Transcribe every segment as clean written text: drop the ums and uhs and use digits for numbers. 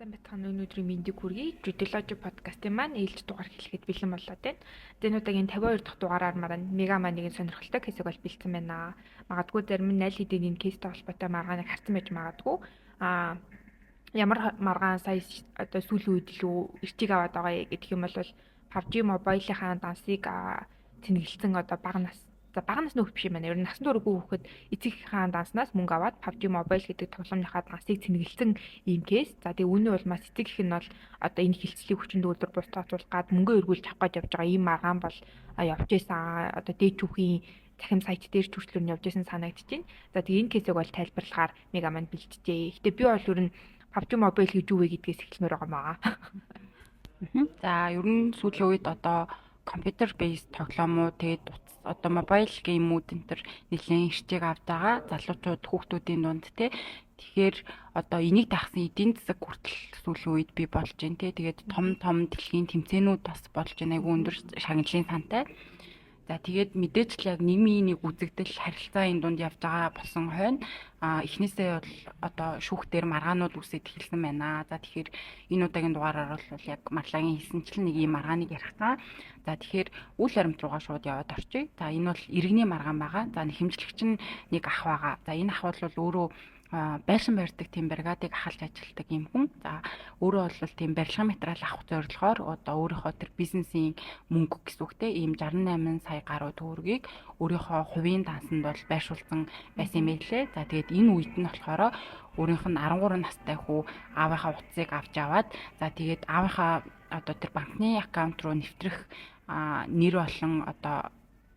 Сайн байцгаана уу, өнөөдрийн мэндийг хүргэе. Judology подкастын маань ээлж дугаар хэлэхэд бэлэн боллоо байна. За, энэ удаагийн 52 дахь дугаараар маань мега маань нэгэн сонирхолтой case ийг бол бэлдсэн байна. Магадгүй зарим нь аль хэдийн энэ case тэй холбоотой маргааныг харсан байж магадгүй. Ямар маргаан сая одоо сүүлийн үед илүү эрчийг аваад байгаа юм гэх юм бол PUBG Mobile-ийн дансыг цэнэглэсэн, одоо бага нас, за, бага насны хүүхэд биш юм байна. Ер нь насан туршгүй хүүхэд эцэг эхийнхээ данснаас мөнгө аваад PUBG Mobile гэдэг тоглоомныхаа дансыг цэнэглэсэн ийм case. За, тэгээ үүний улмаас эцэг эх нь бол одоо энэ хэлцлийг хүчин төгөлдөр бус тооцоолох гад мөнгө эргүүлж авах гэж явж байгаа ийм маргаан бол явж исэн. Одоо дээд түүхийн цахим сайт дээр ч хүртэл нь явж исэн санагдчихэв. За, тэгээ энэ case ийг бол тайлбарлахаар мега манд бэлджээ. Гэтэ би бол ер нь PUBG Mobile гэж юу вэ гэдгээс эхэлмээр байгаа маа. За, ер нь сүүлийн үед одоо компьютер based тоглоомууд, тэгээд утас, одоо mobile game үүд энэ төр нэлээд эрчийг авд байгаа залуучууд, хүүхдүүдийн дунд те. Тэгэхээр одоо энийг дагсан эдийн засаг хүртэл сүүлийн үед бий болж байна те. Тэгээд том том дэлхийн тэмцээнүүд бас болж байна, айгүй өндөр шагналын сантай. За, тэгээд мэдээж л яг нийгмийн нэг үзэгдэл, харилцаа энэ дунд явж байгаа болсон хойно эхнээсээ бол одоо шүүхтэр маргаанууд үүсээд эхэлсэн байна. За, тэгэхээр энэ удаагийн дугаараар бол яг Марлагийн хэлсэнчлэн нэг ийм маргааныг ярих цаа. За, тэгэхээр үйл баримт руугаа шууд яваад орчие. За, энэ бол иргэний маргаан байгаа. За, хэмжлэгч нь нэг ах байгаа. За, энэ ах бол өөрөө байшин барьдаг тийм бригадыг ахалж ажилладаг юм хүн. За, өөрөө бол тийм барилгын материал авах зорилгоор одоо өөрийнхөө тэр бизнесийн мөнгө гэсэн үг те, ийм 68 сая гаруй төгрөгийг өөрийнхөө хувийн дансанд бол байршуулсан байсан юм байлээ. За, тэгээд энэ үед нь болохоор өөрийнх нь 13 настай хүү аавынхаа утсыг авч аваад, за, тэгээд аавынхаа одоо тэр банкны аккаунт руу нэвтрэх нэр болон одоо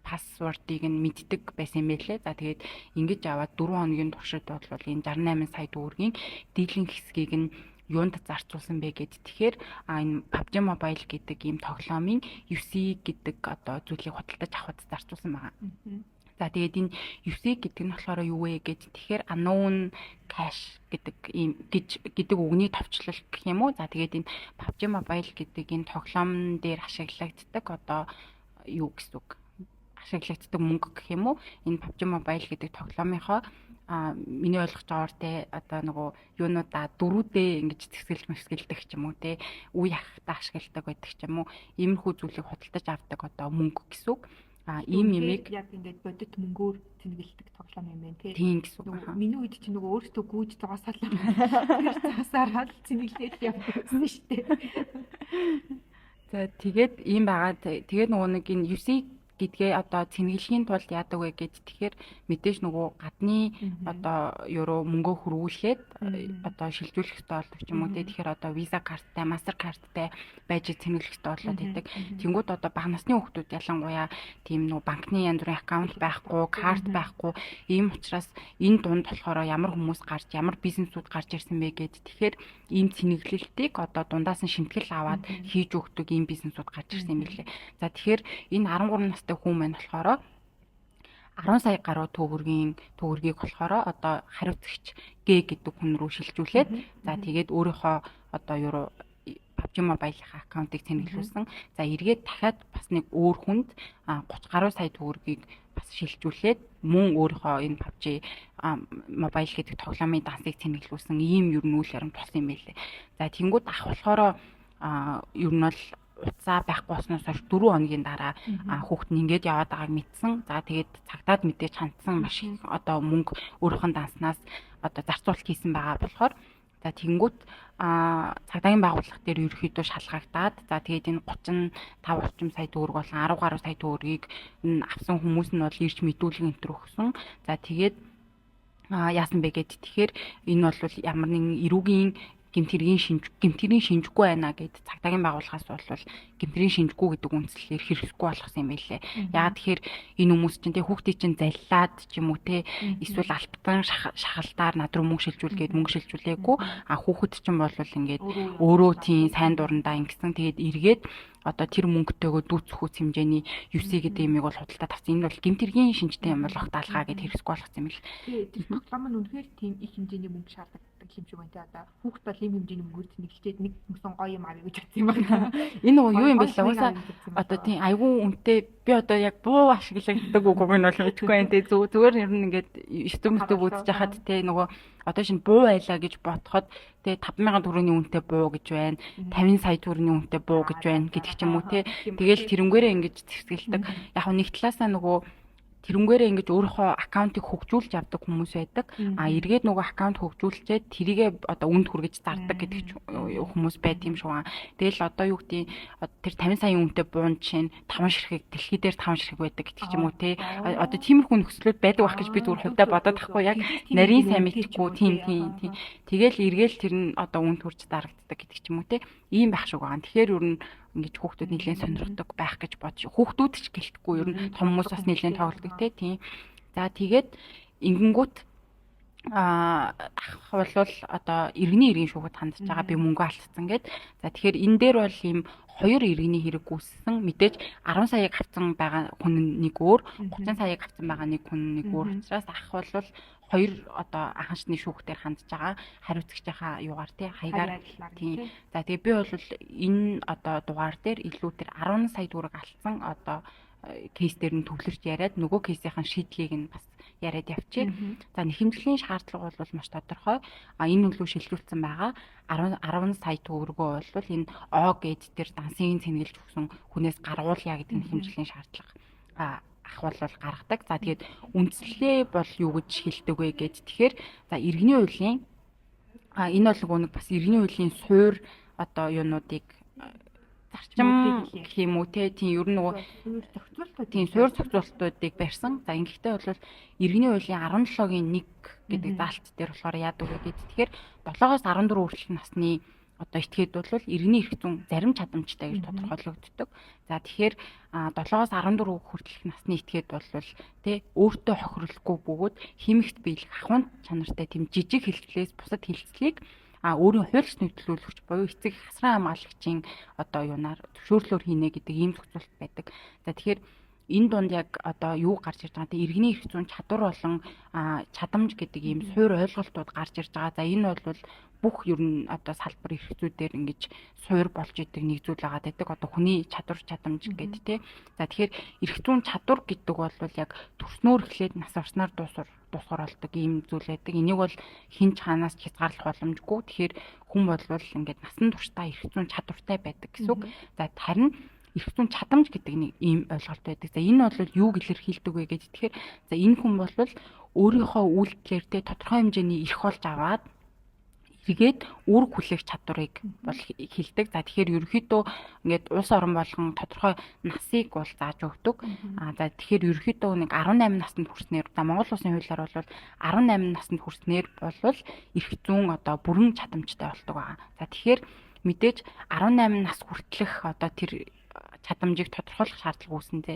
password ыг нь мэддэг байсан юм байлээ. За, тэгээд ингэж аваад 4 хоногийн туршид бол энэ 68 сая төгрөгийн дийлэнх хэсгийг нь юунд зарцуулсан бэ гэд, тэгэхээр энэ PUBG Mobile гэдэг ийм тоглоомын UC гэдэг одоо зүйлийг худалдаж авахд зарцуулсан байгаа. За, тэгээд энэ UC гэдэг нь болохоор юу вэ гэж, тэгэхээр unknown cash гэдэг ийм гэж гэдэг үгний товчлол гэх юм уу. За, тэгээд энэ PUBG Mobile гэдэг энэ тоглоом дээр ашиглагддаг одоо юу гэсэн үг, ашиглагддаг мөнгө гэх юм уу. Энэ PUBG Mobile гэдэг тоглоомынхоо миний ойлгож байгаагаар те, одоо нөгөө юунуудаа дөрүүдээ ингэж зэвсгэлж мэвсгэлдэг ч юм уу те, үе ахтаа ашигладаг байдаг ч юм уу, иймэрхүү зүйлийг худалдаж авдаг одоо мөнгө гэсэн үг. Ийм нэмийг яг ингээд бодит мөнгөөр цэнэглэдэг тоглоом юм байна тий. Тийм гэсэн үг. Миний үед чинь нөгөө өөртөө гүйж зоосаал, тэр зоосаараа л цэнэглээл явсан шүү дээ. За, тэгээд ийм байгаа. Тэгээд нөгөө нэг энэ UC гэдгээ одоо цэнэглэхийн тулд яадаг вэ гэж, тэгэхээр мэдээж нөгөө гадны одоо евро мөнгөө хөрвүүлээд одоо шилжүүлэх ёстой болдог ч юм уу те. Тэгэхээр одоо Visa карттай, Master карттай байж цэнэглэх ёстой болоод байдаг. Тэнгүүд одоо бага насны хүүхдүүд ялангуяа тийм нөгөө банкны янз бүрийн аккаунт байхгүй, карт байхгүй. Ийм учраас энэ дунд болохоор ямар хүмүүс гарч, ямар бизнесүүд гарч ирсэн бэ гэд, тэгэхээр ийм цэнэглэлтийг одоо дундаас нь шимтгэл аваад хийж өгдөг ийм бизнесүүд гарч ирсэн юм билээ. За, тэгэхээр энэ 13 настай хүн маань болохоор 10 сая гаруй төгрөгийг болохоор одоо хариуцагч Г гэдэг хүн рүү шилжүүлээд, за, тэгээд өөрийнхөө одоо юу PUBG Mobile-ийн аккаунтыг цэнэглүүлсэн. За, эргээд дахиад бас нэг өөр хүнд 30 гаруй сая төгрөгийг бас шилжүүлээд мөн өөрийнхөө энэ PUBG Mobile гэдэг тоглоомын дансыг цэнэглүүлсэн ийм ер нь үйл баримт болсон юм байлээ. За, тэнгууд ах болохоор ер нь бол утсаа байхгүй болсноос хойш 4 хоногийн дараа хүүхэд нь ингээд яваад байгааг мэдсэн. За, тэгээд цагдаад мэдээж хандсан, маш их одоо мөнгө өөрийнх нь данснаас одоо зарцуулалт хийсэн байгаа болохоор, за, тэгэнгүүт цагдаагийн байгууллага дээр ерөөхдөө шалгагдаад, за, тэгээд энэ 35 орчим сая төгрөг болон 10 гаруй сая төгрөгийг авсан хүмүүс нь бол ирж мэдүүлэг энэ төр өгсөн. За, тэгээд яасан бэ гэд, тэгэхээр энэ бол ямар нэгэн эрүүгийн гэмт хэргийн шинжгүй байна гэд цагдаагийн байгууллагаас бол гэмт хэргийн шинжгүй гэдэг үндслээр хэрэгсэхгүй болгосон юм байлээ. Яагаад тэгэхээр энэ хүмүүс чинь те, хүүхдийг чинь заллаад ч юм уу те, эсвэл алтан шахалтаар над руу мөнгө шилжүүл гээд мөнгө шилжүүлээгүй, а хүүхэд чинь бол ингээд өөрөө тийм сайн дурандаа ингэсэн. Тэгээд эргээд одоо тэр мөнгөтэйгөө дүүцэх хэмжээний UC гэдэг юмыг бол худалдаад авсан. Энэ бол гэмт хэргийн шинжтэй юм бол огт алгаа гэд хэрэгсэхгүй болгосон юм л. Тий, тэр тоглоом нь үнэхээр тийм их хэмжээний мөнгө шаарддаг. гаргадаг юм шиг байна те. Одоо хүүхд бол ийм хэмжээний мөнгөөр тэнэглчээд нэг мөсөн гоё юм авъя гэж бодсон юм байна. Энэ нөгөө юу юм бэ лээ? Угаасаа одоо тийм айгүй үнэтэй би одоо яг буу ашиглагддаг үгүйг нь бол мэдэхгүй байна те. Зүгээр ер нь ингээд YouTube мөтөг үзэж хахад те нөгөө одоо шинэ буу байлаа гэж бодоход те 5000 төгрөгийн үнэтэй буу гэж байна. 50 сая төгрөгийн үнэтэй буу гэж байна гэдэг ч юм уу те. Тэгэл тэрнгээрээ ингэж зэвсгэлдэг. Яг нэг талаасаа нөгөө тэрнгээрээ ингэж өөрийнхөө аккаунтыг хөгжүүлж авдаг хүмүүс байдаг. А эргээд нөгөө аккаунт хөгжүүлчихэд тэрийгэ одоо үнд хүргэж зардаг гэдэг ч хүмүүс байд юм шиг байна. Тэгэл одоо юу гэдгийг тэр 50 саяын үнэтэй буун жишээ нь 5 ширхэг дэлхий дээр 5 ширхэг байдаг гэдэг ч юм уу те. Одоо тиймэрхүү нөхцлүүд байдаг байх гэж би зүгээр хувьдаа бодоод тахгүй яг нарийн сайн мэдхгүй тийм тийм тийм. Тэгэл эргээл тэр нь одоо үнд хүрч дарагддаг гэдэг ч юм уу те. Ийм байх шиг байгаа. Тэгэхээр ер нь ингэж хүүхдүүд нэлээд сонирхдаг байх гэж бодож хүүхдүүд ч гэлтэхгүй ер нь том хүмүүс бас нэлээд тоглодог те тийм. За тэгээд ингэнгүүт ах болвол одоо иргэний иргэн шүүхэд хандж байгаа би мөнгө алдсан гэд. За тэгэхээр энэ дээр бол ийм хоёр иргэний хэрэг үүссэн. Мэдээж 10 саяыг авсан байгаа хүн нэг өөр, 30 саяыг авсан байгаа нэг хүн нэг өөр учраас ах бол хоёр одоо анханшны шүүхтэр хандж байгаа хариуцагчийнхаа юугаар тий хаягаар тий. За тэгээ би бол энэ одоо дугаар дээр илүү тэр 10 сая төгрөг алдсан одоо кейс дээр нь төвлөрч яриад нөгөө кейсийн шийдлийг нь бас яриад явчих. За нэхэмжлийн шаардлага бол маш тодорхой. А энэ нөлөө шилжүүлсэн байгаа. 10 сая төгрөгөө бол энэ О гэд тэр дансыг цэнгэлж өгсөн хүнээс гаргуулъя гэдэг нэхэмжлийн шаардлага ах бол гаргадаг. За тэгээд үндслээ бол юу гэж хэлдэг вэ гэж. Тэгэхээр за иргэний хуулийн энэ бол нөгөө нэг бас иргэний хуулийн суур одоо юунуудыг зарчим гэх юм уу те тийм ер нь нөгөө суур зохицуултууд тийм суур зохицуултуудыг барьсан. За ингэхдээ бол иргэний хуулийн 17-гийн 1 гэдэг заалт дээр болохоор яадаг вэ гэдэг. Тэгэхээр 7-оос 14 хүртэлх насны одоо этгээд бол иргэний эрх зүйн зарим чадамжтай гэж тодорхойлогддог. За тэгэхээр 7-оос 14 хүртэлх насны этгээд бол тэ өөртөө хохирлохгүй бөгөөд химэгт биелэх ахуйн чанартай тийм жижиг хэлцлээс бусад хэлцлийг өөрийн хуульч нөлөөлөгч буюу эцэг хасран хамгаалагчийн одоо юунаар зөвшөөрлөөр хийнэ гэдэг ийм зохицуулт байдаг. За тэгэхээр энэ дунд яг одоо юу гарч ирж байгаа те иргэний эрх зүйн чадвар болон чадамж гэдэг ийм суур ойлголтууд гарч ирж байгаа. За энэ бол бүх ер нь одоо салбар эрх зүйдээр ингэж суур болж идэг нэг зүйл байгаа гэдэг. Одоо хүний чадвар чадамж гэдэг те. За тэгэхээр эрх зүйн чадвар гэдэг бол яг төрснөөр эхлээд нас орсноор дуусгар болдог ийм зүйл байдаг. Энийг бол хэн ч хаанаас ч хязгаарлах боломжгүй. Тэгэхээр хүн болвол ингээд насан туршдаа эрх зүйн чадвартай байдаг гэсэн үг. За харин эрх зүйн чадамж гэдэг нэг ийм ойлголт байдаг. За энэ бол юуг илэрхийлдэг вэ гэж тэгэхээр за энэ хүн бол өөрийнхөө үйлдэлээр те тодорхой хэмжээний эрх олж аваад эргээд үүрэг хүлээх чадварыг бол хилдэг. За тэгэхээр ерөнхийдөө ингээд улс орон болгон тодорхой насыг бол зааж өгдөг. За тэгэхээр ерөнхийдөө нэг 18 наснд хүрснээр за Монгол улсын хуулиар бол 18 наснд хүрснээр бол эрх зүйн одоо бүрэн чадамжтай болдог байгаа. За тэгэхээр мэдээж 18 нас хүртэлх одоо тэр чадамжийг тодорхойлох шаардлага үүснэ зэ.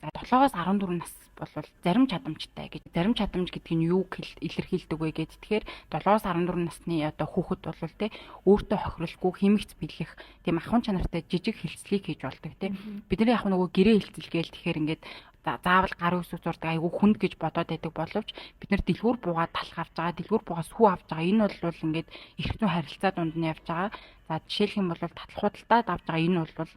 За 7-оос 14 нас бол зарим чадамжтай гэж. Зарим чадамж гэдэг нь юу илэрхийлдэг вэ гэж. Тэгэхээр 7-оос 14 насны одоо хүүхэд бол те өөртөө хохирлгүй химэгц бэлэх тийм ахуйн чанартай жижиг хэлцлийг хийж болдог те. Бидний яг нөгөө гэрээ хэлцэл гээл тэгэхээр ингээд заавал гар үсэг зурдаг айгүй хүнд гэж бодоод байдаг боловч бид нэр дэлгүүр буугаад талх авч байгаа, дэлгүүр буугаа сүү авч байгаа. Энэ бол ингээд эрх зүйн харилцаа дунд нь явж байгаа. За жишээлх юм бол татлах худалдаад авч байгаа. Энэ бол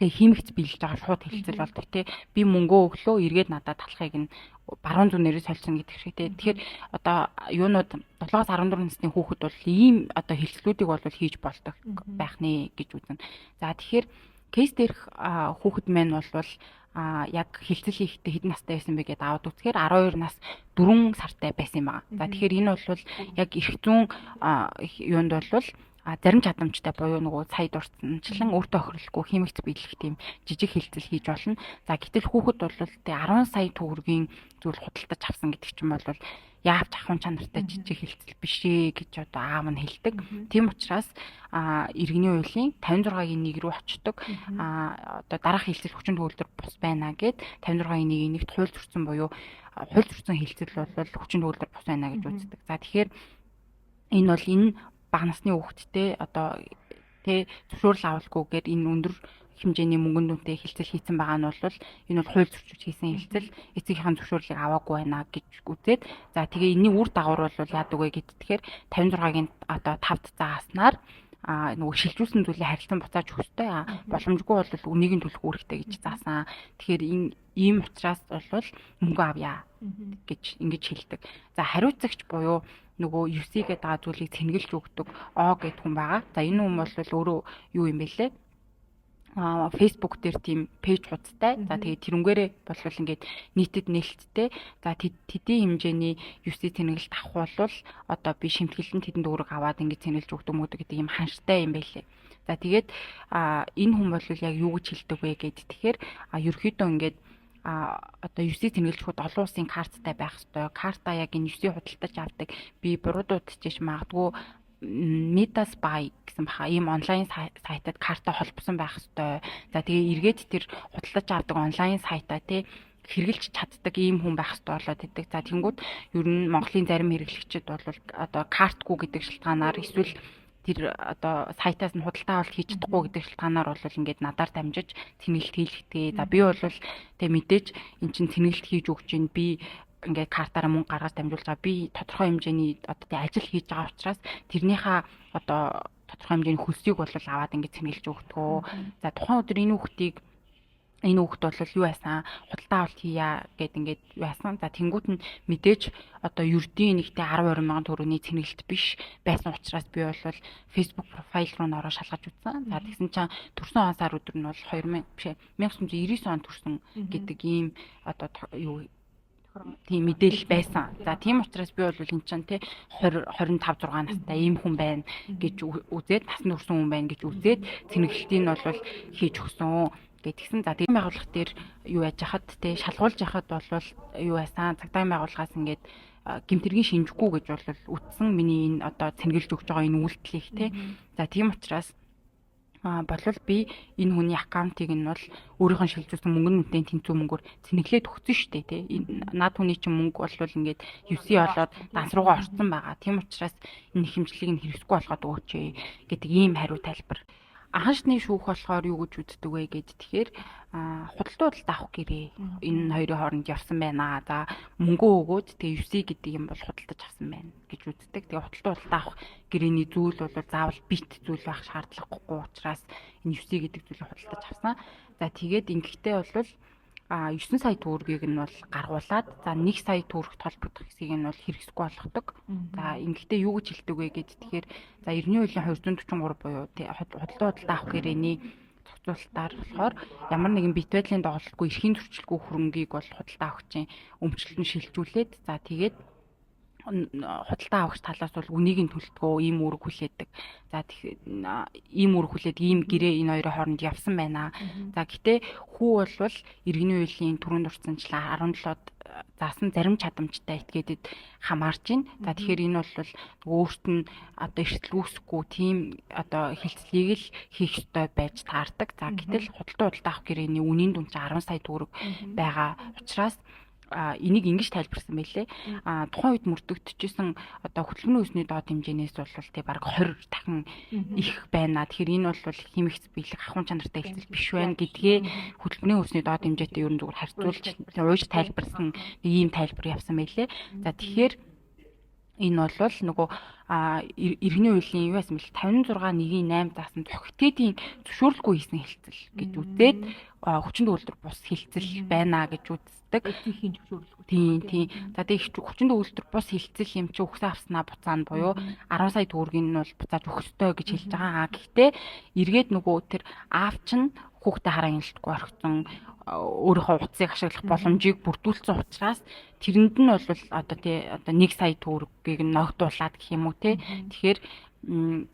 тэгээ химэгц биелж байгаа шууд хэлцэл болдог те. Би мөнгөө өглөө эргээд надад талахыг нь баруун зүүнээрээ солилцоно гэдэг шиг те. Тэгэхээр одоо юунууд 7-оос 14 насны хүүхэд бол ийм одоо хэлцлүүдийг бол хийж болдог байх нэ гэж үзнэ. За тэгэхээр кейс дээрх хүүхэд маань бол яг хэлцэл хийхдээ хэдэн настай байсан бэ гэдээ аваад үзэхээр 12 нас 4 сартай байсан юм байна. За тэгэхээр энэ бол яг эрх зүйн юунд бол зарим чадамжтай буюу нөгөө сая дурдсанчлан өөртөө хохирлохгүй химэгц биелэх тийм жижиг хэлцэл хийж болно. За гэтэл хүүхэд бол тэ 10 сая төгрөгийн зүйл худалдаж авсан гэдэг чинь бол яавч ахуйн чанартай жижиг хэлцэл биш ээ гэж одоо аав нь хэлдэг. Тийм учраас иргэний хуулийн 56-гийн 1 рүү очдог. Одоо дараах хэлцэл хүчин төгөлдөр бус байна гэд 56-гийн 1-ийн нэгт хууль зөрчсөн буюу хууль зөрчсөн хэлцэл бол хүчин төгөлдөр бус байна гэж үздэг. За тэгэхээр энэ бол энэ бага насны хүүхэдтэй одоо тэ зөвшөөрөл авалгүйгээр энэ өндөр хэмжээний мөнгөн дүнтэй хэлцэл хийсэн байгаа нь бол энэ бол хууль зөрчиж хийсэн хэлцэл, эцэгийнхэн зөвшөөрлийг аваагүй байна гэж үзээд, за тэгээ энэний үр дагавар бол яадаг вэ гэдгээр 56-гийн одоо 5-д зааснаар нөгөө шилжүүлсэн зүйлийг харилцан буцааж өгөх ёстой. Боломжгүй бол үнийг нь төлөх үүрэгтэй гэж заасан. Тэгэхээр энэ ийм учраас бол мөнгө авъя гэж ингэж хэлдэг. За хариуцагч буюу нөгөө UC гэдэг байгаа зүйлийг цэнгэлж өгдөг О гэдэг хүн байгаа. За энэ хүн бол өөрөө юу юм бэ лээ? Facebook дээр тийм пэйж хуудастай. За тэгээд тэрнгээрээ болвол ингээд нийтэд нээлттэй. За тэдний хэмжээний UC цэнгэлт авах бол одоо би шимтгэлэн тэдэнд төгрөг аваад ингээд цэнгэлж өгдөг мөдөг гэдэг юм ханштай юм байлээ. За тэгээд энэ хүн бол яг юу гэж хэлдэг вэ гэд тэгэхээр ерөөхдөө ингээд одоо UC цэнгэлж өгөхөд олон улсын карттай байх ёстой. Карта яг энэ UC худалдаж авдаг. Би буруу дуудчих магадгүй Midas Buy гэсэн баха ийм онлайн сайтад карта холбосон байх ёстой. За тэгээ эргээд тэр худалдаж авдаг онлайн сайтаа тий хэрэгжилж чаддаг ийм хүн байх ёстой болоод идэг. За тэнгууд ер нь Монголын зарим хэрэглэгчид бол одоо картгүй гэдэг шалтгаанаар эсвэл тэр одоо сайтаас нь худалдаа авалт хийж чадахгүй гэдэг шалтгаанаар бол ингээд надаар дамжиж цэнгэлт хийлгдэг. За би бол тэг мэдээж эн чин цэнгэлт хийж өгч чинь би ингээд картаараа мөнгө гаргаж дамжуулж байгаа. Би тодорхой хэмжээний одоо тий ажил хийж байгаа учраас тэрнийхээ одоо тодорхой хэмжээний хөлсийг бол аваад ингээд цэнгэлж өгдөг. За тухайн өдөр энэ хүүхдийг энэ хүүхд бол юу яасан, худалдаа авалт хийя гэд ингээд юу яасан. За тэнгуут нь мэдээж одоо ердийн нэгтээ 10 20 мянган төгрөгийн цэнгэлт биш байсан учраас би бол Facebook профайл руу н ороо шалгаж үзсэн. За тэгсэн чинь төрсөн он сар өдөр нь бол 2000 биш 1999 он төрсөн гэдэг ийм одоо юу тийм мэдээлэл байсан. За тийм учраас би бол эн чинь тий 20 25 6 настай ийм хүн байна гэж үзээд, насанд хүрсэн хүн байна гэж үзээд цэнгэлтийг нь бол хийж өгсөн гэтгсэн. За тийм байгууллага дээр юу яаж хахад тий шалгуулж яхад бол юу яасан, цагдаагийн байгууллагаас ингээд гэмтэргийн шинжихгүй гэж бол үтсэн миний энэ одоо цэнгэлж өгч байгаа энэ үйлдэлийг тий. За тийм учраас болвол би энэ хүний аккаунтыг нь бол өөрийнх нь шилжүүлсэн мөнгөн үнэтэй тэнцүү мөнгөөр цэнэглээд өгсөн шүү дээ тий. Наад хүний чинь мөнгө бол ингээд UC болоод данс руугаа орцсон байгаа. Тийм учраас энэ хэмжлэгийг нь хэрэгсэхгүй болгоод өгөөч гэдэг ийм хариу тайлбар. Анхан шатны шүүх болохоор юу гэж үздэг вэ гэд тэгэхээр худалдаа худалдаа авах гэрээ энэ хоёрын хооронд явсан байна. За мөнгөө өгөөд тэгээ UC гэдэг юм бол худалдаж авсан байна гэж үздэг. Тэгээ худалдаа худалдаа авах гэрээний зүйл бол заавал бит зүйл байх шаардлагагүй учраас энэ UC гэдэг зүйлийг худалдаж авсан. За тэгээд ингэхдээ бол 9 сая төгрөгийг нь бол гаргуулад за 1 сая төгрөгт холбогдох хэсгийг нь бол хэрэгсэхгүй болгодог. За ингэхдээ юу гэж хэлдэг вэ гэд тэгэхээр за 90 хуулийн 243 буюу худалдаа худалдаа авах гэрээний зохицуулалтаар болохоор ямар нэгэн бит байдлын доголдолгүй эрхийн зөрчилгүй хөрөнгийг бол худалдаа авахчийн өмчлөлт нь шилжүүлээд за тэгээд худалдаа авахч талаас бол үнийг нь төлдгөө ийм үүрэг хүлээдэг. За ийм үүрэг хүлээд ийм гэрээ энэ хоёрын хооронд явсан байна. За гэтээ хүү болвол иргэний хуулийн түрүүнд дурдсанчлаа 17-д заасан зарим чадамжтай этгээдэд хамаарч байна. За тэгэхээр энэ бол өөрт нь одоо эрсдэл үүсэхгүй тийм одоо хэлцлийг л хийх ёстой байж таардаг. За гэтэл худалдаа худалдаа авах гэрээний үнийн дүн чинь 10 сая төгрөг байгаа учраас энийг ингэж тайлбарсан байлээ. Тухайн үед мөрдөгдөжсэн одоо хөдөлмөрийн хөлсний доод хэмжээнээс бол тий бараг 20 дахин их байна. Тэгэхээр энэ бол химэгц биелэх ахуйн чанартай хэлцэл биш байна гэдгээ хөдөлмөрийн хөлсний доод хэмжээтэй ер нь зүгээр харьцуулж уйж тайлбарсан ийм тайлбар явсан байлээ. За тэгэхээр энэ бол нөгөө иргэний хуулийн юу байсан бэл 56 1-ийн 8 заасан зохигтээдийн зөвшөөрлгүй хийсэн хэлцэл гэж үзээд хүчин төгөлдөр бус хэлцэл байна гэж үздэг. Эцгхийн зөвшөөрлгүй. Тийм тийм. За тэгээ хүчин төгөлдөр бус хэлцэл юм чи өгсөн авснаа буцаана буюу 10 сая төгрөгийг нь бол буцааж өгөх ёстой гэж хэлж байгаа. Гэхдээ эргээд нөгөө тэр аав чинь хүүхдээ хараа инэлтгүй орхисон өөрийнхөө утсыг ашиглах боломжийг бүрдүүлсэн учраас тэрэнд нь бол одоо тий одоо 1 сая төгрөгийг нь ногдуулаад гэх юм уу тий. Тэгэхээр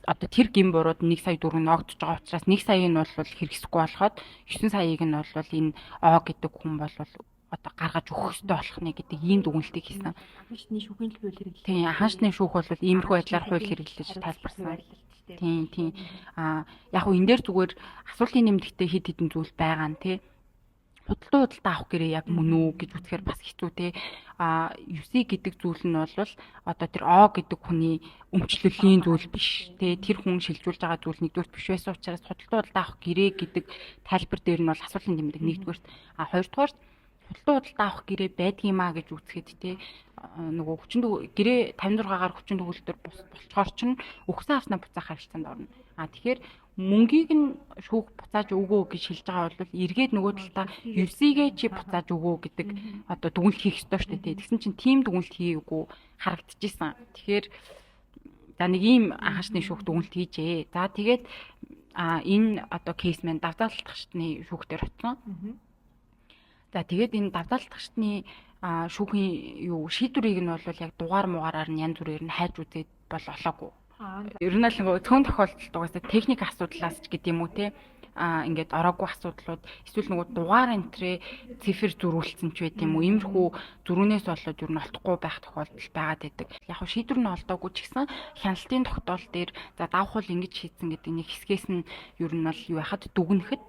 одоо тэр гин бурууд 1 сая төгрөг ногдож байгаа учраас 1 саяыг нь бол хэрэгсэхгүй болоход 9 саяыг нь бол энэ О гэдэг хүн бол одоо гаргаж өгөх ёстой болох нэ гэдэг ийм дүгнэлтийг хийсэн. Анхан шатны шүүхийн л хууль хэрэглэж. Тийм, анхан шатны шүүх бол иймэрхүү байдлаар хууль хэрэглэж тайлбарсан. Тийм, тийм. Яг хуу энэ дээр зүгээр асуултын нэмэгдэлтэй хэд хэдэн зүйл байгаа нь тий. худалдаа худалдаа авах гэрээ яг мөн үү гэж үзэхээр бас хэцүү те. А UC гэдэг зүйл нь бол одоо тэр О гэдэг хүний өмчлөлийн зүйл биш те. Тэр хүн шилжүүлж байгаа зүйл нэгдүгээр биш байсан учраас худалдаа худалдаа авах гэрээ гэдэг тайлбар дээр нь бол асуултын тэмдэг нэгдүгээрт. А хоёрдугаарт худалдаа худалдаа авах гэрээ байдгиймаа гэж үзэхэд те нөгөө хүчин гэрээ 56-гаар хүчин төгөлдөр болцохоор чинь өгсөн авснаа буцаах харилцаанд орно. А тэгэхээр мөнгийг нь шүүх буцааж өгөө гэж хэлж байгаа бол эргээд нөгөө талдаа UC-гээ чи буцааж өгөө гэдэг одоо дүгнэлт хийх ёстой шүү дээ. Тэгсэн чинь тийм дүгнэлт хийгээгүй харагдчихсан. Тэгэхээр за нэг ийм анхаарчны шүүх дүгнэлт хийжээ. За тэгээд энэ одоо кейс маань давзаалтагчдны шүүхтэр очсон. За тэгээд энэ давзаалтагчдны шүүхийн юу шийдвэрийг нь бол яг дугаар мугаараар нь янз бүрээр нь хайж үзээд бол олоогүй. Ер нь л нөгөө цөөн тохиолдолд угаасаа техник асуудлаас ч гэдэм үү те ингээд ороогүй асуудлууд эсвэл нөгөө дугаар энтрээ цифр зөрүүлсэн ч байт юм уу иймэрхүү зөрүүнээс болоод ер нь олдохгүй байх тохиолдол байгаад байдаг. Яг хөө шийдвэр нь олдоогүй ч гэсэн хяналтын тогтоол дээр за давхуул ингэж шийдсэн гэдэг нэг хэсгээс нь ер нь бол юу яхад дүгнэхэд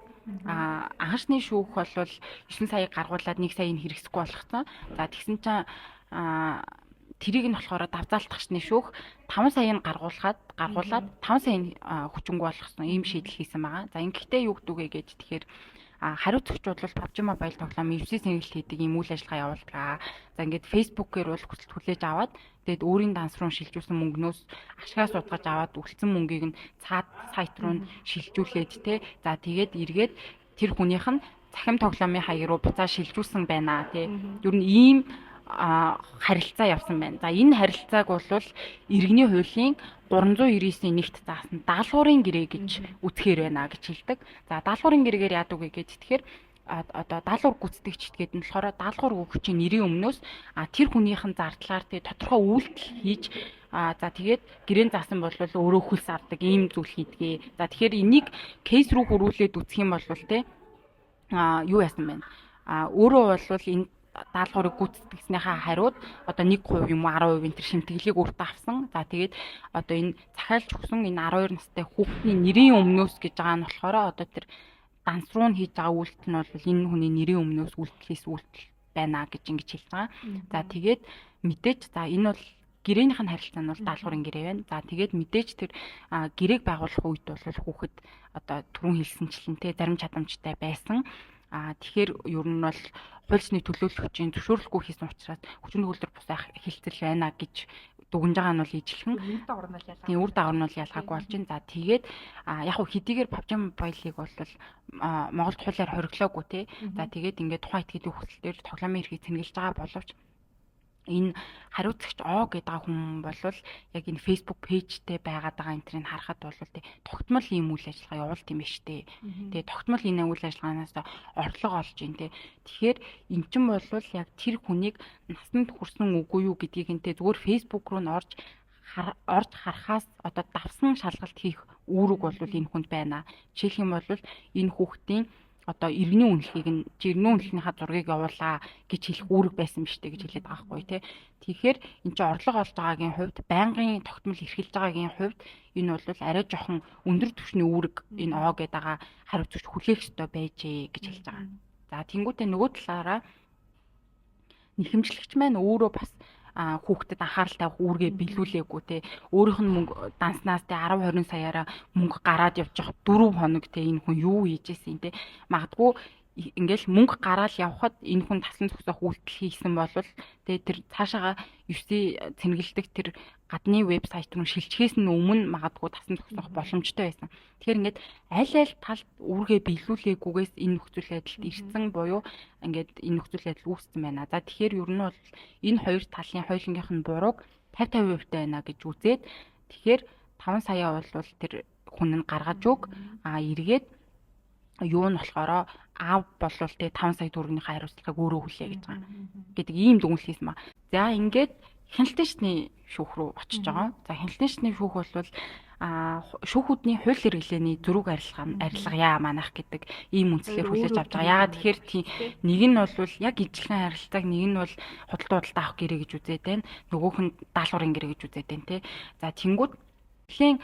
анхаарчны шүүх бол 9 саяыг гаргуулад 1 саяыг хэрэгсэхгүй болгоцсон. За тэгсэн чинь тэрийг нь болохоор давзаалтагчны шүүх 5 саяыг гаргуулад 5 саяын хүчингү болгосон ийм шийдэл хийсэн байгаа. За ингэхдээ юу гэдэг вэ гэж тэгэхээр хариуцагч бол PUBG Mobile тоглоом UFC сэнгэлт хийдэг ийм үйл ажиллагаа явуулдаг. За ингээд Facebook-ээр бол хүсэлт хүлээж аваад тэгээд өөрийн данс руу шилжүүлсэн мөнгнөөс ашигаас судгаж аваад үлдсэн мөнгийг нь цаад сайт руу шилжүүлээд те. За тэгээд эргээд тэр хүнийх нь цахим тоглоомын хаяг руу буцаа шилжүүлсэн байна те. Ер нь ийм харилцаа явсан байна. За энэ харилцааг бол иргэний хуулийн 399-ийн нэгт заасан даалгаврын гэрээ гэж үзэхээр байна гэж хэлдэг. За даалгаврын гэрээгээр яадаг вэ гэж тэгэхээр одоо даалгавар гүйцэтгэгч гэдэг нь болохоор даалгавар өгөгчийн нэрийн өмнөөс тэр хүнийх нь зардлаар тэгээ тодорхой үйлдэл хийж за тэгээд гэрээн заасан бол өөрөө хөлс авдаг ийм зүйл хийдгээ. За тэгэхээр энийг кейс рүү хөрвүүлээд үзэх юм бол те юу яасан бэ? Өөрөө бол энэ даалгаврыг гүйцэтгснийхаа хариуд одоо 1% юм уу 10% энэ төр шимтгэлийг өөртөө авсан. За тэгээд одоо энэ захиалж өгсөн энэ 12 настай хүүхдний нэрийн өмнөөс гэж байгаа нь болохоор одоо тэр данс руу нь хийж байгаа үйлдэл нь бол энэ хүний нэрийн өмнөөс үйлдэл хийсэн үйлдэл байна гэж ингэж хэлж байгаа. За тэгээд мэдээж за энэ бол гэрээнийх нь харилцаа нь бол даалгаврын гэрээ байна. За тэгээд мэдээж тэр гэрээг байгуулах үед бол хүүхэд одоо түрүүн хэлсэнчлэн те зарим чадамжтай байсан. Тэгэхээр ер нь бол хуульчны төлөөлөгчийн зөвшөөрлгүй хийсэн учраас хүчин төгөлдөр бус хилцэл байна гэж дүгнж байгаа нь бол ижилхэн. Үр дагавар нь бол ялгаагүй. Тийм, үр дагавар нь бол ялгаагүй болж байна. За тэгээд яг хөө хэдийгээр PUBG Mobile-ыг бол Монголд хуулиар хориглоогүй те. За тэгээд ингээд тухайн этгээдийн хүсэлтээр тоглоомын эрхийг цэнгэлж байгаа боловч энэ хариуцагч О гэдэг хүн бол яг энэ Facebook пэйжтэй байгаад байгаа энтрийг харахад бол тэ тогтмол ийм үйл ажиллагаа явуулт юм биш үү. Тэгээ тогтмол энэ үйл ажиллагаанаас орлого олж ин тэ. Тэгэхээр эн чинь бол яг тэр хүнийг насанд хүрсэн үгүй юу гэдгийг энэ тэ зүгээр Facebook руу н орж харахаас одоо давсан шалгалт хийх үүрэг бол энэ хүнд байна. Жишээлх юм бол энэ хүүхдийн одоо иргэний үнэлгийг нь иргэний үнэлгийнхаа зургийг явуулаа гэж хэлэх үүрэг байсан биз дээ гэж хэлээд байгаа байхгүй тий. Тэгэхээр эн чинь орлого олж байгаагийн хувьд байнгын тогтмол эрхэлж байгаагийн хувьд энэ бол арай жоохон өндөр түвшний үүрэг энэ О гэдэг байгаа хариуцагч хүлээх ёстой байжээ гэж хэлж байгаа. За тэнгуүтээ нөгөө талаараа нэхэмжлэгч маань өөрөө бас хүүхдэд анхаарал тавих үүргээ биелүүлээгүй те өөрийнх нь мөнгө данснаас те 10 20 саяараа мөнгө гараад явж явах 4 хоног те энэ хүн юу хийж исэн те магадгүй ингээл мөнгө гараал явхад энэ хүн тасан зогсоох үйлдэл хийсэн бол те тэр цаашаага UC цэнгэлдэг тэр гадны вебсайт руу шилжихээс нь өмнө магадгүй тасан зогсоох боломжтой байсан. Тэгэхээр ингээд аль аль талд үүргээ биелүүлээгүйгээс энэ нөхцөл байдалд ирсэн буюу ингээд энэ нөхцөл байдал үүссэн байна. За тэгэхээр ер нь бол энэ хоёр талын хоёулангийнх нь бурууг 50 50% байна гэж үзээд тэгэхээр 5 сая бол тэр хүн нь гаргаж өг а эргээд юу нь болохоор аав болвол те 5 сая төгрөгнийхээ хариуцлагыг өөрөө хүлээ гэж байгаа гэдэг ийм дүгнэлт хийсэн ба. За ингээд хяналтын шатны шүүх рүү очиж байгаа. За хяналтын шатны шүүх бол шүүхүүдний хууль хэрэглээний зөрүүг арилгая манайх гэдэг ийм үндслээр хүлээж авч байгаа. Яагаад тэгэхээр тийм нэг нь бол яг ижилхэн харилцааг нэг нь бол худалдаа худалдаа авах гэрээ гэж үзээд байна. Нөгөөх нь даалгаврын гэрээ гэж үзээд байна те. За тэнгууд нэлийн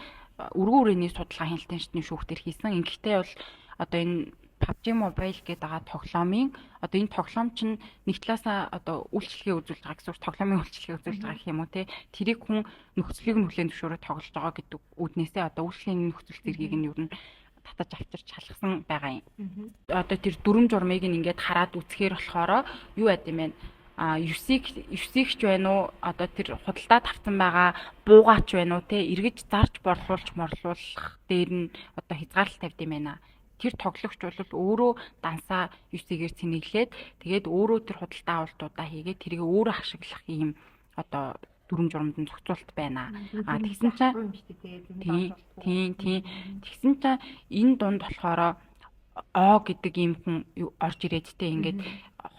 өргөн хүрээний судалгаа хяналтын шатны шүүх дээр хийсэн. Ингэхдээ бол одоо энэ PUBG Mobile гэдэг байгаа тоглоомын одоо энэ тоглоом чинь нэг талаасаа одоо үйлчлэгээ үзүүлж байгаа гэсэн үг, тоглоомын үйлчлэгээ үзүүлж байгаа гэх юм уу те. Тэрийг хүн нөхцөлийг нь хүлээн зөвшөөрөө тоглож байгаа гэдэг үүднээсээ одоо үйлчлэгийн нөхцөл зэргийг нь ер нь татаж авчирч шалгасан байгаа юм. Одоо тэр дүрм журмыг нь ингээд хараад үзэхээр болохоор юу байд юм бэ? А 9-ийг ч байна уу, одоо тэр худалдаа тавцсан байгаа буугаач байна уу те, эргэж зарж борлуулж морлуулах дээр нь одоо хязгаарлалт тавьд юм байна. Тэр тоглогч бол өөрөө дансаа 9-ээр цэнэглээд тэгээд өөрөө тэр худалдаа авалтуудаа хийгээд тэрийг өөрөө ашиглах ийм одоо дүрм журамд нь зохицуулт байна. А тэгсэн чинь тийм тийм тэгсэн чинь энэ дунд болохоор О гэдэг ийм хүн орж ирээд те, ингээд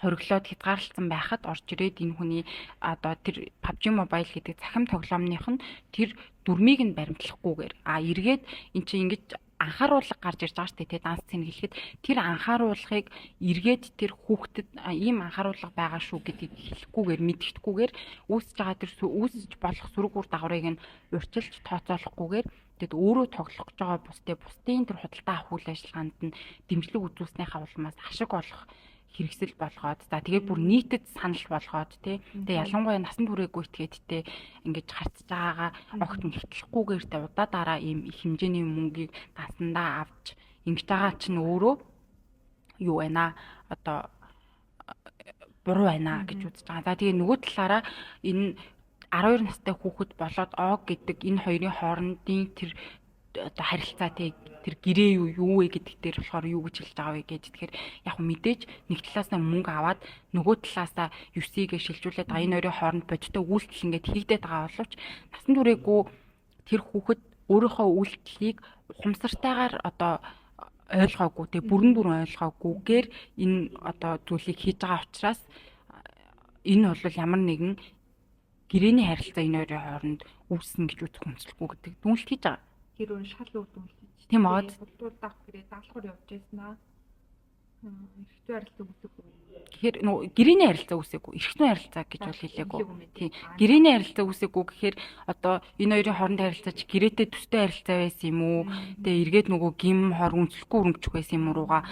хориглоод хязгаарлалцсан байхад орж ирээд энэ хүний одоо тэр PUBG Mobile гэдэг цахим тоглоомных нь тэр дүрмийг нь баримтлахгүйгээр а эргээд эн чинь ингэж анхааруулга гарч ирж байгаа шүү дээ, данс цэнгэлэхэд тэр анхааруулгыг эргээд тэр хүүхдэд ийм анхааруулга байгаа шүү гэдгийг хэлэхгүйгээр мэдгэхгүйгээр үүсэж байгаа тэр үүсэж болох сөрөг үр дагаврыг нь урьдчилж тооцоолохгүйгээр тэгэд өөрөө тоглох гэж байгаа бусдын тэр худалдаа авах үйл ажиллагаанд нь дэмжлэг үзүүлснийхаа улмаас ашиг олох хэрэгсэл болгоод, за тэгээд бүр нийтэд санал болгоод тий. Тэгээ ялангуяа насан туршаагүй итгээд тий ингэж харцж байгаагаа огт нэгтлэхгүйгээр тий удаа дараа ийм их хэмжээний мөнгийг дансандаа авч ингэж байгаа чинь өөрөө юу байна, одоо буруу байна гэж үзэж байгаа. За тэгээ нөгөө талаараа энэ 12 настай хүүхэд болоод О гэдэг энэ хоёрын хоорондын тэр одоо харилцаа тий тэр гэрээ юу юу вэ гэдэг дээр болохоор юу гэж хэлж байгаа вэ гэж. Тэгэхээр яг мэдээж нэг талаасаа мөнгө аваад нөгөө талаасаа 9-ийг шилжүүлээд байгаа энэ хоёрын хооронд бодиттой үйлдэл ингээд хийгдээд байгаа боловч насан туршаагүй тэр хүүхэд өөрийнхөө үйлдэлийг ухамсартайгаар одоо ойлгоогүй тий бүрэн дүрэн ойлгоогүйгээр энэ одоо зүйлийг хийж байгаа учраас энэ бол ямар нэгэн гэрээний харилцаа энэ хоёрын хооронд үүснэ гэж үзэх хүнслэхгүй гэдэг дүнэлт хийж байгаа. Тэр өн шал үр дүнэлт хийж. Тийм үү. Худалдаа авах гэрээ даалгавар явж байсан аа. Эрхтэн харилцаа үүсээгүй. Тэгэхээр нөгөө гэрээний харилцаа үүсээгүй. Эрхтэн харилцаа гэж бол хэлээгүй. Тийм. Гэрээний харилцаа үүсээгүй гэхээр одоо энэ хоёрын хоорондын харилцаа чи гэрээтэй төстэй харилцаа байсан юм уу? Тэгээ эргээд нөгөө гим хор үнслэхгүй өрөмжих байсан юм руугаа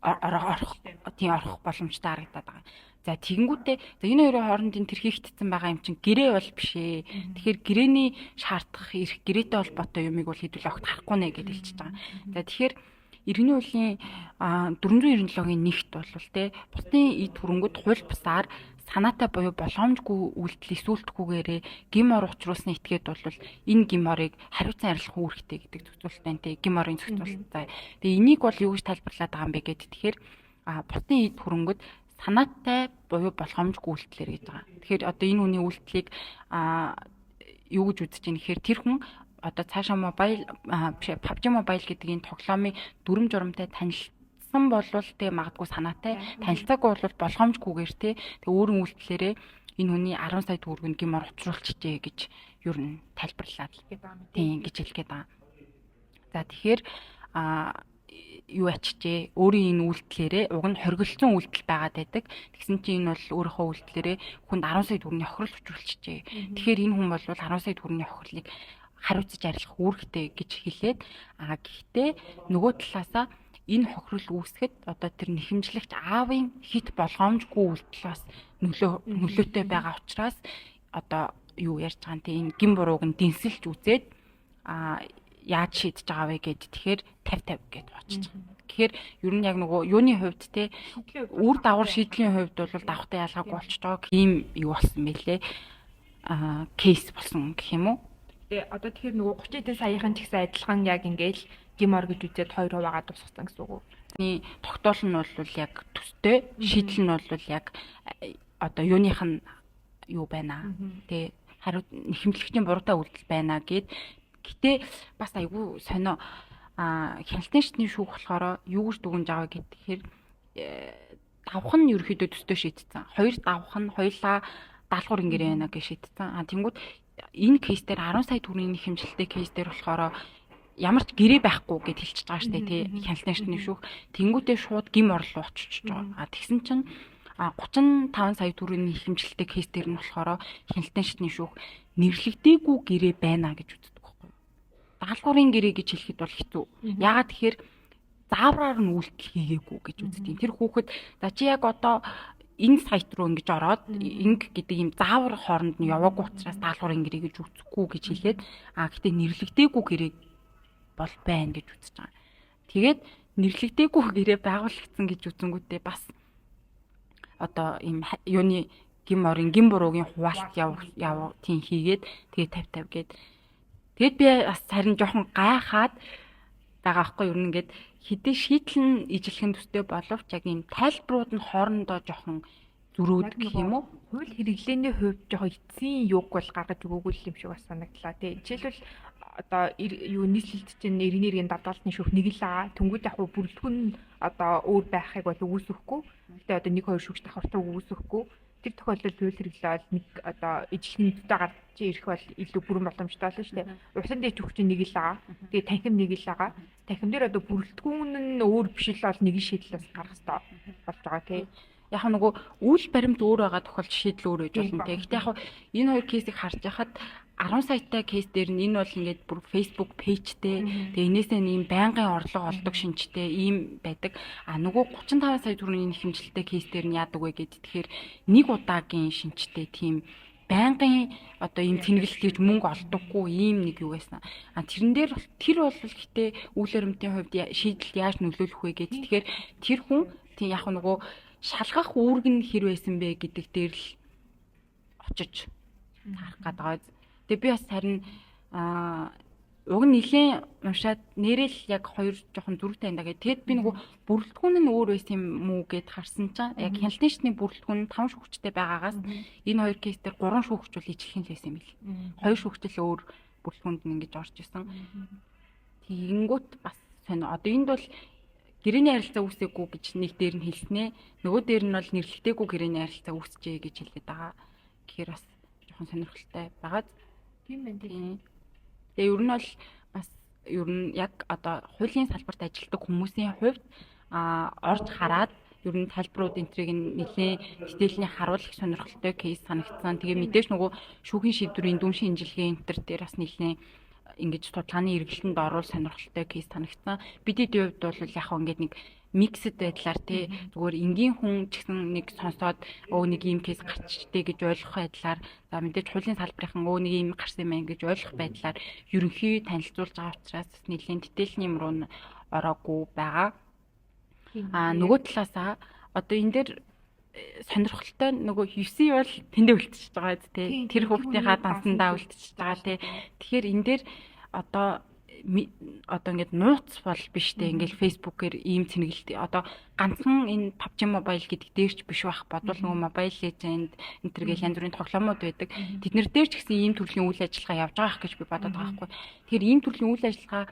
орох тийм орох боломжтой харагдаад байгаа. За тэгэнгүүтээ за энэ хоёрын хоорондын тэр хийгдсэн байгаа юм чинь гэрээ бол биш ээ. Тэгэхээр гэрээний шаардах эрх гэрээтэй холбоотой юмыг бол хэдүүл огт харахгүй нэ гэдээ хэлчихэж байгаа. За тэгэхээр иргэний хуулийн 497-гийн нэгт бол те бусдын эд хөрөнгөд хууль бусаар санаатай буюу болгоомжгүй үйлдэл эсүүлдэхгүйгээрээ гим ор учруулсны этгээд бол энэ гим орыг хариуцсан арилгах үүрэгтэй гэдэг зохицуулт байна те, гим орын зохицуулт. За тэгээ энийг бол юу гэж тайлбарлаад байгаа юм бэ гэхэд тэгэхээр бусдын эд хөрөнгөд санаатай буюу болгоомжгүй үйлдэлээр гэж байгаа. Тэгэхээр одоо энэ хүний үйлдэлийг юу гэж үзэж байгаа нэхэр тэр хүн одоо цаашаа mobile биш PUBG Mobile гэдэг энэ тоглоомын дүрм журамтай танилцсан болвол тэ магадгүй санаатай, танилцаагүй бол болгоомжгүйгээр тэ тэг өөрийн үйлдэлээрээ энэ хүний 10 сая төгрөг гим ор учруулчихжээ гэж ер нь тайлбарлаад тийм гэж хэлэх гээд байгаа. За тэгэхээр юу ачжээ, өөрийн энэ үйлдэлээрээ уг нь хоригдсон үйлдэл байгаад байдаг. Тэгсэн чинь энэ бол өөрийнхөө үйлдэлээрээ хүнд 10 сая төгрөгийн хохирол учруулчихжээ. Тэгэхээр энэ хүн бол 10 сая төгрөгийн хохирлыг хариуцаж арилгах үүрэгтэй гэж хэлээд, гэхдээ нөгөө талаасаа энэ хохирол үүсгэхэд одоо тэр нэхэмжлэгч аавын хит болгоомжгүй үйлдэл бас нөлөөтэй байгаа учраас одоо юу ярьж байгаа юм те, энэ гин бурууг нь дэнсэлж үзээд яаж шийдэж байгаа вэ гэд тэгэхээр 50 50 гэд очиж байгаа. Тэгэхээр ер нь яг нөгөө юуны хувьд те үр дагавар шийдлийн хувьд бол давхтай ялгаагүй болчихж байгаа. Ийм юу болсон бэлээ. Кейс болсон гэх юм уу? Тэгээ одоо тэгэхээр нөгөө 30 хэдэн саяхан ч гэсэн адилхан яг ингээл гим ор гэж үзээд 2 хуваагаа дуусгасан гэсэн үг үү? Тогтоол нь бол яг төстэй, шийдэл нь бол яг одоо юуных нь юу байна. Тэ хариу нэхэмжлэгчийн буруутай үйлдэл байна гэд. Гэтэ бас айгүй сонио хяналтын шатны шүүх болохоор юу гэж дүгнж байгаа гэхээр давх нь ерөөхдөө төстэй шийдсэн. Хоёр давх нь хоёулаа даалгавар ингэрээ байна гэж шийдсэн. Тэнгүүд энэ кейс дээр 10 сая төгрөгийн нэхэмжлэлтэй кейс дээр болохоор ямар ч гэрээ байхгүй гэд хэлчихэж байгаа шүү дээ тий хяналтын шатны шүүх. Тэнгүүтээ шууд гим орлоо очиж байгаа. Тэгсэн чинь 35 сая төгрөгийн нэхэмжлэлтэй кейс дээр нь болохоор хяналтын шатны шүүх нэрлэгдээгүй гэрээ байна гэж үздэг байхгүй юу? Даалгаврын гэрээ гэж хэлэхэд бол хэцүү. Яагаад тэгэхээр заавраар нь үйлдэл хийгээгүй гэж үздэг. Тэр хүүхэд за чи яг одоо энэ сайт руу ингэж ороод инг гэдэг ийм заавар хооронд нь яваагүй учраас даалгаврын гэрээ гэж үзэхгүй гэж хэлээд гэтээ нэрлэгдээгүй гэрээ бол байна гэж үзэж байгаа. Тэгээд нэрлэгдээгүй гэрээ байгуулагдсан гэж үзэнгүүтээ бас одоо ийм юуны гим орын гим буруугийн хуваалт яв тийм хийгээд тэгээ 50 50 гээд тэгээд би бас харин жоохон гайхаад байгаа байхгүй юу, ингээд хэдий шийдэл нь ижилхэн төстэй боловч яг ийм тайлбарууд нь хоорондоо жоохон зөрөөд гэх юм уу? Хууль хэрэглээний хувьд жоохон эцсийн юг бол гаргаж өгөөгүй юм шиг бас санагдлаа тий. Жишээлбэл одоо юу нийслэлд чинь иргэний иргэн давтаалтны шүүх нэг л байгаа. Тэнгүүд яг бүрэлдэхүүн нь одоо өөр байхыг бол үгүйсэхгүй. Гэтэ одоо 1 2 шүүгч давхартай үгүйсэхгүй. Тэр тохиолдолд хууль хэрэглээ бол нэг одоо ижилхэн төдөө гарч ирэх бол илүү бүрэн боломжтой болно шүү дээ. Усан дээр шүүх чинь нэг л байгаа. Тэгээ танхим нэг л байгаа. Танхим дээр одоо бүрэлдэхүүн нь өөр биш л бол нэг шийдэл бас гаргах хэрэгтэй болж байгаа тий. Яг нөгөө үйл баримт өөр байгаа тохиолдолд шийдэл өөр байж болно тий. Гэтэ яг энэ хоёр кейсийг харж байхад 10 саятай кейс дээр нь энэ бол ингээд бүр Facebook пэйжтэй, тэгээ энээсээ ийм байнгын орлого олдог шинжтэй ийм байдаг. А нөгөө 35 сая төгрөгийн хэмжилттэй кейс дээр нь яадаг вэ гэд тэгэхээр нэг удаагийн шинжтэй тийм байнгын одоо ийм цэнгэлт хийж мөнгө олдоггүй ийм нэг юу байсан. А тэрэн дээр тэр бол гэтээ үйл баримтын хувьд шийдэлд яаж нөлөөлөх вэ гэд тэгэхээр тэр хүн тийм яг нөгөө шалгах үүрэг нь хэр байсан бэ гэдэг дээр л очиж таарах гээд байгаа. Тэгээ би бас харин уг нь нэлээд уншаад нэрэл яг хоёр жоохон зүрхтэй юм да гэх. Тэгэд би нөгөө бүрэлдэхүүн нь өөр байсан юм уу гэд харсан чинь яг хяналтын шатны бүрэлдэхүүн нь 5 шүүгчтэй байгаагаас энэ хоёр кейс дээр 3 шүүгч бол ижилхэн л байсан юм бэл. 2 шүүгч л өөр бүрэлдэхүүнд нь ингэж орж исэн. Тэгэнгүүт бас сонь. Одоо энд бол гэрээний харилцаа үүсээгүй гэж нэг дээр нь хэлснэ. Нөгөө дээр нь бол нэрлэгдээгүй гэрээний харилцаа үүсчээ гэж хэлээд байгаа. Тэгэхээр бас жоохон сонирхолтой байгаа. Тийм байна тийм. Тэгээ ер нь бол бас ер нь яг одоо хуулийн салбарт ажилладаг хүмүүсийн хувьд орж хараад ер нь талбарууд энтрийг нь нэлээд дэтэлний харуул их сонирхолтой кейс санагдсан. Тэгээ мэдээж нөгөө шүүхийн шийдвэрийн дүн шинжилгээ энтер дээр бас нэлээд ингэж судалгааны эргэлтэнд оруул сонирхолтой кейс санагдсан. Бидний хувьд бол яг хөө ингээд нэг миксд байдлаар тий зүгээр энгийн хүн ч гэсэн нэг сонсоод өө нэг ийм кейс гарчтэй гэж ойлгох байдлаар, за мэдээж хуулийн салбарынхан өө нэг ийм гарсан юм байна гэж ойлгох байдлаар ерөнхий танилцуулж байгаа учраас нэлээд дэтэлний юм руу ороогүй байгаа. А нөгөө талаасаа одоо энэ дээр сонирхолтой нөгөө UC бол тэндээ үлдчихэж байгаа тий. Тэр хүүхдийнхаа дансандаа үлдчихэж байгаа тий. Тэгэхээр энэ дээр одоо ингээд нууц бол биш те, ингээл Facebook-ээр ийм цэнгэлт одоо ганцхан энэ PUBG Mobile гэдэг дээрч биш байх бодвол нөгөө Mobile Legend энэ төр гэл янз бүрийн тоглоомууд байдаг. Тэднэр дээр ч гэсэн ийм төрлийн үйл ажиллагаа явж байгаа гэж би бодоод байгаа байхгүй. Тэгэхээр ийм төрлийн үйл ажиллагаа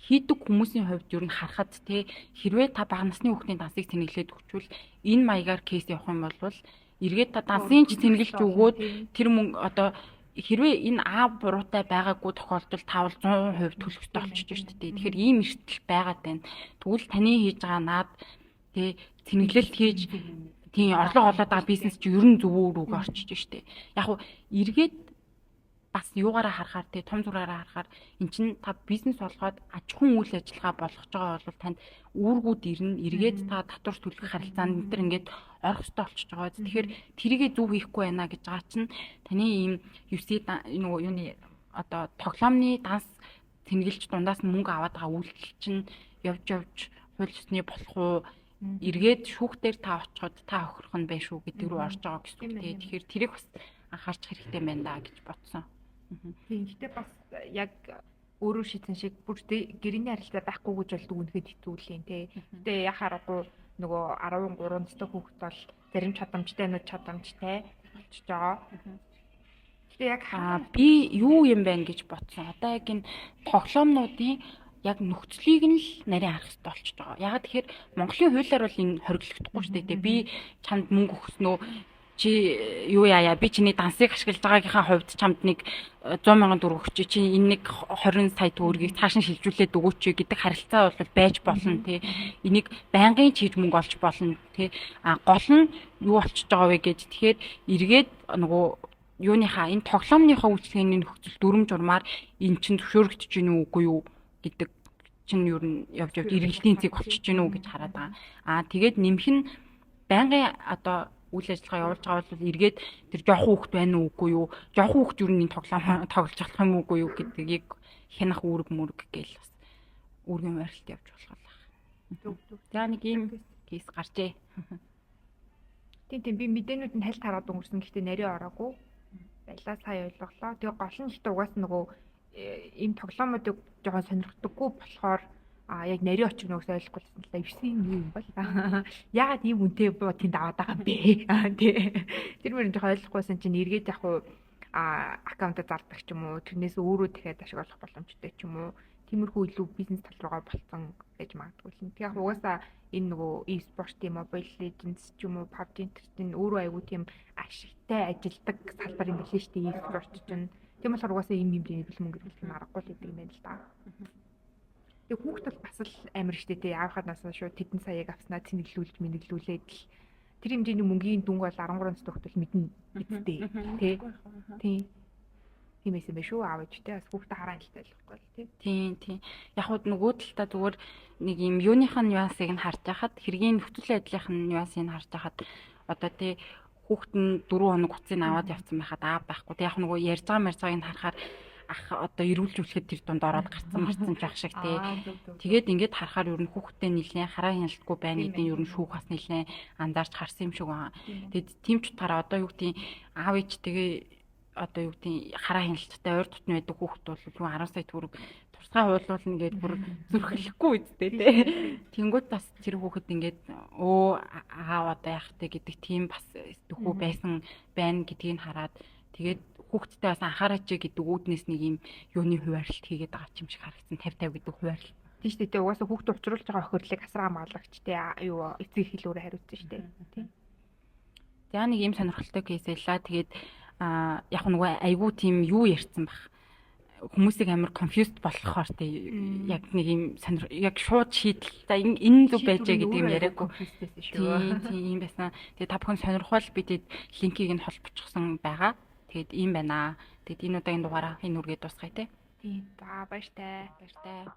хийдэг хүмүүсийн хувьд ер нь харахад те, хэрвээ та бага насны хүүхдийн дансыг цэнгэлээд өгчвөл энэ маягаар кейс явах юм бол эргээд та дансын ч цэнгэлж өгөөд тэр мөнгө одоо хэрвээ энэ А буруутай байгаагүй тохиолдолд та бол 100% төлөх ёстой болчихж шүү дээ. Тэгэхээр ийм эрсдэл байгаад байна. Тэгвэл таны хийж байгаа наад тэ цэнгэлэлт хийж тийм орлого олоод байгаа бизнес чи ер нь зөв рүүгээ орчиж шүү дээ. Яг уу эргээд бас юугаараа харахаар те, том зургаараа харахаар эн чин та бизнес болгоод аж ахуйн үйл ажиллагаа болгож байгаа бол танд үүргүүд ирнэ. Эргээд та татвар төлөх харилцаанд энэ төр ингээд орох ёстой болчихж байгаа. Тэгэхээр тэрийгэ зөв хийхгүй байна гэж байгаа чинь таны ийм UC нөгөө юуны одоо тоглоомны данс цэнгэлж дундаас нь мөнгө аваад байгаа үйлдэл чинь явж явж хууль ёсны болох уу, эргээд шүүхтэр та очиход та хохирох нь байх шүү гэдэг рүү орж байгаа гэсэн үг тий. Тэгэхээр тэрийг бас анхаарч хэрэгтэй байна да гэж бодсон. Тийм. Гэтэ бас яг өөрөө шийдсэн шиг бүр гэрээний харилцаа байхгүй гэж бол дүгнэхэд хэцүү л юм тий. Гэтэ яхаа аргагүй нөгөө 13 настай хүүхэд бол зарим чадамжтай нүүд чадамжтай болчихж байгаа. Гэтэ яг би юу юм байна гэж бодсон. Одоо яг энэ тоглоомнуудын яг нөхцөлийг нь л нарийн харах хэрэгтэй болчихж байгаа. Ягаад тэгэхээр Монголын хуулиар бол энэ хориглогдохгүй шүү дээ. Би чамд мөнгө өгснөө чи юу яая би чиний дансыг ашиглаж байгаагийнхаа хувьд чамд нэг 100 мянган төгрөг өгч чи энэ нэг 20 сая төгрөгийг цааш нь шилжүүлээд өгөөч гэдэг харилцаа бол байж болно тий. Энийг байнгын чийж мөнгө олж болно тий. А гол нь юу болчихж байгаа вэ гэж тэгэхээр эргээд нөгөө юуныхаа энэ тоглоомныхаа үйлчилгээний нөхцөл дүрм журмаар эн чинь зөвшөөрөгдөж гинүү үгүй юу гэдэг чинь ер нь явж явж эргэлтийн цэг болчихж гинүү гэж хараад байгаа. Аа тэгээд нэмэх нь байнгын одоо үйл ажиллагаа явуулж байгаа бол эргээд тэр жоохон хүүхэд байна уу үгүй юу? Жоохон хүүхэд ер нь энэ тоглоом тоглож болох юм уугүй юу гэдгийг хянах үүрэг мүрэг гээл бас үүргийн байралт явж болох байх. За нэг ийм кейс гарчээ. Тийм би мэдээнүүд нь хальт хараад өнгөрсөн, гэхдээ нарийн ороогүй. Байлаа, сая ойлголоо. Тэгээ гол нь ихтэй угаас нөгөө ийм тоглоомуудыг жоохон сонирхдаггүй болохоор яг нарийн очих нөгөөс ойлгохгүйсэн л да. 9 юу юм бол. Яагаад ийм үнэтэй буу тэнд аваад байгаа юм бэ? Тий. Тэр мөрөн жоохон ойлгохгүйсэн чинь эргээд яг уу аккаунтаа зардаг ч юм уу, тэрнээс өөрөө дахиад ашиг олох боломжтой ч юм уу. Тиймэрхүү илүү бизнес тал руугаа болцсон гэж магадгүй л. Тэгээ яг угаасаа энэ нөгөө e-sport юм Mobile Legends ч юм уу, PUBG энэ чинь өөрөө айгүй тийм ашигтай ажилдаг салбар юм билээ шүү дээ, e-sport чинь. Тийм болохоор угаасаа ийм хэмжээний бэлэн мөнгө хэрэглэх нь аргагүй л гэдэг юм байна л да. Тэгээ хүүхд бол бас л амар штэ тий, аавхад насаа шууд тэдэн саяыг авснаа цэнэглүүлж мэнэглүүлээд л тэр хэмжээний мөнгийн дүнг бол 13 настай хүүхд бол мэднэ үсттэй тий. Тийм. Тийм байсан байх шүү, аав ээжтэй бас хүүхдээ хараа хилтэй болохгүй л тий. Тийм тийм. Яг хууд нөгөө талдаа зүгээр нэг юм юуных нь нюансыг нь харж байхад, хэргийн нөхцөл байдлынх нь нюансыг нь харж байхад одоо тий хүүхэд нь 4 хоног утсыг аваад явцсан байхад аав байхгүй. Тэг яг нөгөө ярьж байгаа мэрж байгааг нь харахаар ах одоо эрүүлжүүлэхэд тэр дунд ороод гарцсан марцсан ч байх шиг тий. Тэгээд ингээд харахаар ер нь хүүхдтэй нэлээд хараа хяналтгүй байна гэдэг нь ер нь шүүх бас нэлээд анзаарч харсан юм шиг байгаа. Тэгээд тийм ч утгаараа одоо юу гэдгийг аав ээжтэйгээ одоо юу гэдгийг хараа хяналттай ойр дотны байдаг хүүхэд бол юу 10 сая төгрөг турсгаа хуулуулна гэдээ бүр зүрхлэхгүй үсттэй тий. Тэнгүүд бас тэр хүүхэд ингээд өө аав одоо яах вэ гэдэг тийм бас төхөө байсан байна гэдгийг хараад тэгээд хүүхэдтэй бас анхаараач гэдэг үүднээс нэг юм юуны хуваарлт хийгээд байгаа юм шиг харагдсан, 50 50 гэдэг хуваарлт. Тийм шүү дээ. Угаасаа хүүхдээ учруулж байгаа охирлыг асар хамгаалагч тий юу эцэг их хэл өөрөө хариуцсан шүү дээ. Тийм. За нэг юм сонирхолтой кейс байлаа. Тэгээд яг нөгөө айгүй тийм юу ярьсан бах. Хүмүүсийг амар confused болгохоор тий яг нэг юм яг шууд шийдэл за энэ зөв байжээ гэдэг юм яриаггүй. Тийм тийм юм байсан. Тэгээд та бүхэн сонирхвол би тэд линкийг нь холбочихсон байгаа. Тэгээд ийм байна. Тэгээд энэ удаагийн дугаараа энэ үргээд дуусгая те. Тийм. За баяртай. Баяртай.